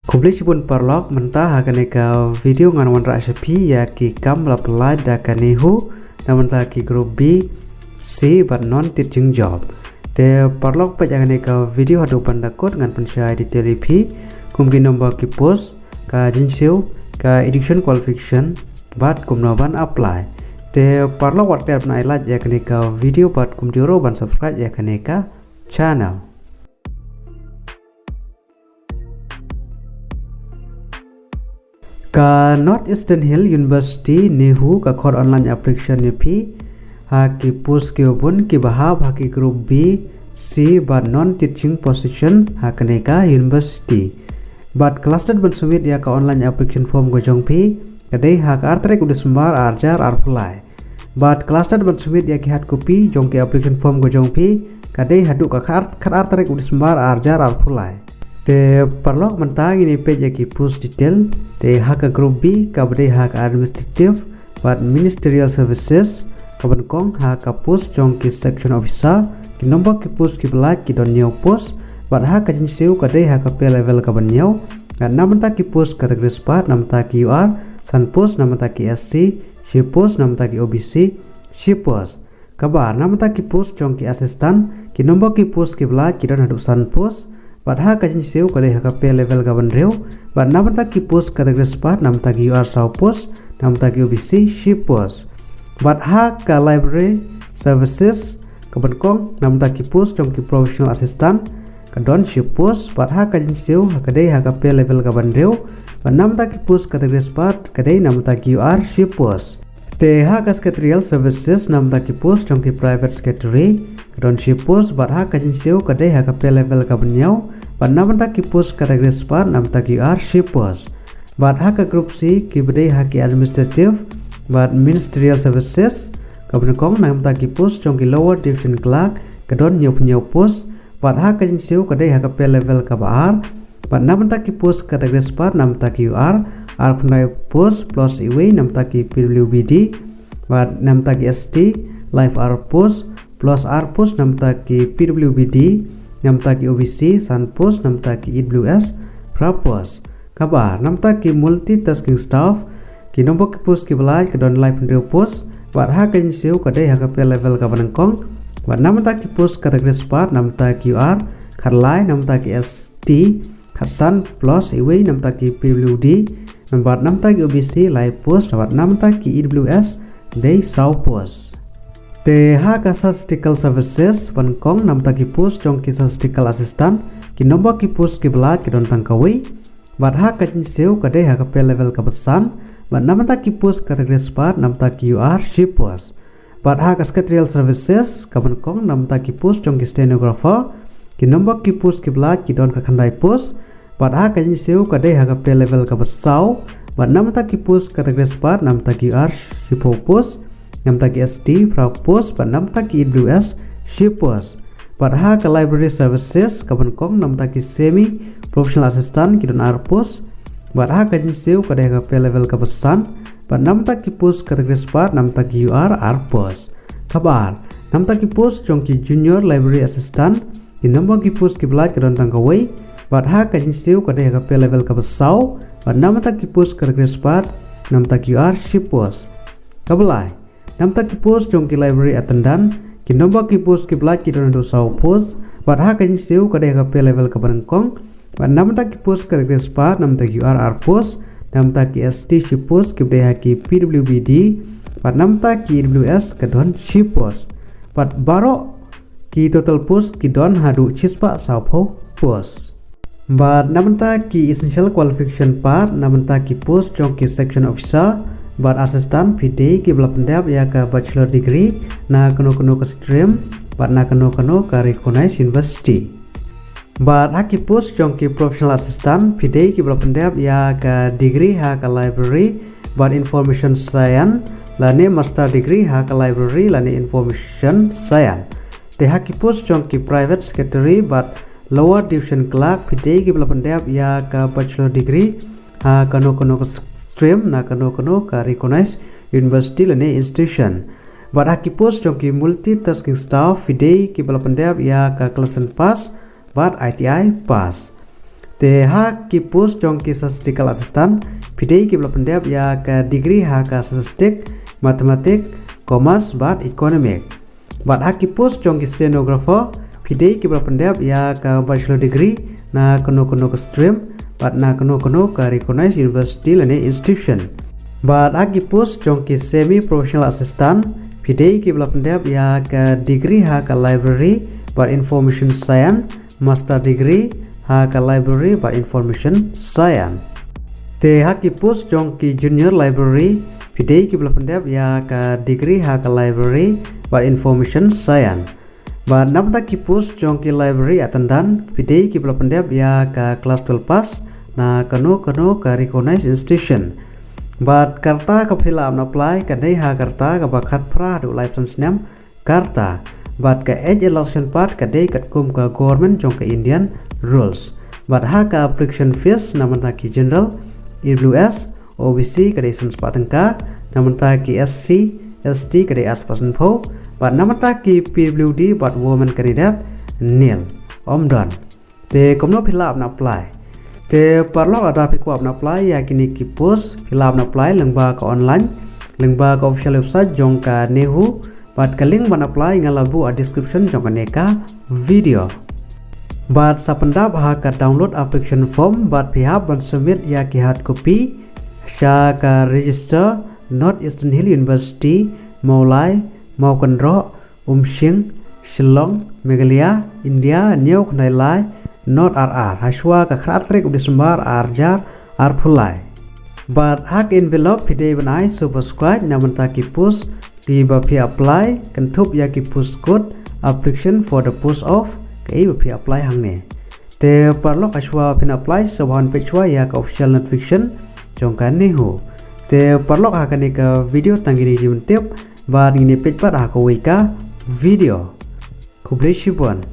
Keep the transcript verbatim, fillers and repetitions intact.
Khublei shibun paralok, mynta ha kane ka video ngan wanrah sha phi ïa ki kam ba la pyllait da ka NEHU na bynta ki group B, C bad non teaching job. Te paralok, peit ïa kane ka video haduh ban da kut, ngan pynshai detail ïa phi kum ki number ki post, ka jingsiew, ka education qualification bad kumno ban apply. Te paralok, wat klet ban ai like ïa kane ka video bad kumjuh ruh ban subscribe ïa kane ka channel. Ka North Eastern Hill University, NEHU, ka khot online application ïa phi ha ki post kiba bun kiba hap ha ki group B, C bad non teaching position ha kane ka university. Bad ka last date ban submit ïa ka online application form ka jong phi ka dei ha ka ar tarik u December ar hajar arphew lai. Bad ka last date ban submit ïa ki hard copy jong ki application form ka jong phi ka dei haduh ka khat, khat ar tarik u December ar hajar arphew lai. Te paralok, mynta ngin ïa peit ïa ki post detail. Te ha ka group B kaba dei ha ka administrative bad ministerial services, kaba nyngkong ha ka post jong ki section officer, ki number ki post kiba lait ki don hynñiew post. Bad ha ka jingsiew ka dei ha ka pay level kaba hynñiew. Bad na bynta ki post category spah, na bynta ki U R san post, na bynta ki S C shi post, na bynta ki O B C shi post. Kaba ar, na bynta ki post jong ki assistant, ki number ki post kiba lait ki don haduh san post. Bad ha ka jingsiew ka dei ha ka pay level kaba hynriew. Bad na bynta ki post category spah, na bynta ki U R saw post, na bynta ki O B C shi post. Bad ha ka library services, kaba nyngkong, na bynta ki post jong ki professional assistant ka don shi post. Bad ha ka jingsiew ka dei ha ka pay level kaba hynriew. Bad na bynta ki post category spah ka dei na bynta ki U R shi post. Te ha ka secretarial services, na bynta ki post jong ki private secretary ka don shi post. Bad ha ka jingsiew ka dei ha ka pay level kaba hynñiew. Bad na bynta ki post category spah, na bynta ki U R shi post. Bad ha ka group C kiba dei ha ki administrative bad ministerial services, kaba nyngkong, na bynta ki post jong ki lower division clerk ka don hynñiewphew hynñiew post. Bad ha ka jingsiew ka dei ha ka pay level kaba ar. Bad na bynta ki post category spah, na bynta ki U R, arphew khyndai post plus iwei na bynta ki P W B D. Bad na bynta ki S T, laiphew ar post plus ar post na bynta ki P W B D, na bynta ki O B C san post, na bynta ki E W S phra post. Kaba ar, na bynta ki multitasking staff, ki number ki post kiba lait ka don laiphew hynriew post. Bad ha ka jingsiew ka dei ha ka pay level kaba nyngkong. Bad na bynta ki post category spah, na bynta ki U R khatlai, na bynta ki S T khatsan plus iwei na bynta ki P W D. Bad na bynta ki O B C lai post, bad na bynta ki E W S dei saw post. Te ha ka statistical services, kaba nyngkong, na bynta ki post jong ki statistical assistant, ki number ki post kiba lait ki don tang kawei. Bad ha ka jingsiew ka dei ha ka pay level kaba san. Bad na bynta ki post category spah, na bynta ki U R shi post. Bad ha ka secretarial services, kaba nyngkong, na bynta ki post jong ki stenographer, ki number ki post kiba lait ki don khatkhyndai post. Bad ha ka jingsiew ka dei ha ka pay level kaba saw. Bad na bynta ki post category spah, na bynta ki U R shiphew post, na bynta ki S T phra post, bad na bynta ki E W S shi post. Bad ha ka library services, kaba nyngkong, na bynta ki semi professional assistant ki don ar post. Bad ha ka jingsiew ka dei ha ka pay level kaba san. Bad na bynta ki post category spah, na bynta ki U R ar post. Kaba ar, na bynta ki post jong ki junior library assistant, ki number ki post kiba lait ka don tang kawei. Bad ha ka jingsiew ka dei ha ka pay level kaba saw. Bad na bynta ki post category spah, na bynta ki U R shi post. Kaba lai, na bynta ki post jong ki library attendant, ki number ki post kiba lait ki don haduh saw post. Bad ha ka jingsiew ka dei ha ka pay level kaba nyngkong. Bad na bynta ki post category spah, na bynta ki U R ar post, na bynta ki S T shi post kiba dei ha ki P W B D. Bad na bynta ki E W S ka don shi post. Bad baroh ki total post ki don haduh shispah sawphew post. Bad na bynta ki essential qualification pat, na bynta ki post jong ki section officer bad assistant, phi dei kiba la pyndep ïa ka bachelor degree na kano kano ka stream bad na kano kano ka recognized university. Bad ha ki post jong ki professional assistant, phi dei kiba la pyndep ïa ka degree ha ka library bad information science lane master degree ha ka library lane information science. Te ha ki post jong ki private secretary bad lower division clerk, phi dei kiba la pyndep ïa ka bachelor degree ha kano kano ka stream na kano kano ka recognized university lane institution. Bad ha ki post jong ki multitasking staff, phi dei kiba la pyndep ïa ka class ten pass bad I T I pass. Te ha ki post jong ki statistical assistant, phi dei kiba la pyndep ïa ka degree ha ka statistic, mathematics, commerce bad economic. Bad ha ki post jong ki stenographer, phi dei kiba la pyndep ïa ka bachelor degree na kano kano ka stream bad na kano kano ka recognized university lane institution. Bad ha ki post jong ki semi professional assistant, phi dei kiba la pyndep ïa ka degree ha ka library bad information science, master degree ha ka library bad information science. Te ha ki post jong ki junior library, phi dei kiba la pyndep ïa ka degree ha ka library bad information science. Bad na bynta ki post jong ki library attendant, phi dei kiba la pyndep ïa ka class twelve pass na kano kano ka recognized institution. Bad ka rta kaba phi lah ban apply ka dei ha ka rta kaba khatphra haduh laiphew san snem ka rta. Bad ka age relaxation pat ka dei katkum ka government jong ka Indian rules. Bad ha ka application fees na bynta ki general, E W S, O B C ka dei san spah tyngka, na bynta ki S C, S T ka dei ar spah sanphew, bad na bynta ki P W D bad women candidate nil. Ym don. Te kumno phi lah ban apply? Te paralok, lada phi kwah ban apply ïa kine ki post, phi lah ban apply lyngba ka online, lyngba ka official website jong ka NEHU, bad ka link ban apply nga la buh ha description jong kane ka video. Bad sa pyndap ha ka download application form bad phi hap ban submit ïa ki hard copy sha ka register North Eastern Hill University, Mawlai, Mawkynroh, Umshing, Shillong, Meghalaya, India, hynñiew khyndai lai, North R R, ha shuwa ka khatar tarik u December ar hajar arphew lai. Bad ha ka envelope phi dei ban ai superscribe na bynta ki post kiba phi apply, kynthup ïa ki post code, application for the post of kaei ba phi apply hangne. Te paralok, ha shuwa phin apply, sngewbha ban peit shuwa ïa ka official notification jong ka NEHU. Te paralok, ha kane ka video tang kine ki jingtip, bad ngin ïa peit pat ha kawei ka video. Khublei shibun.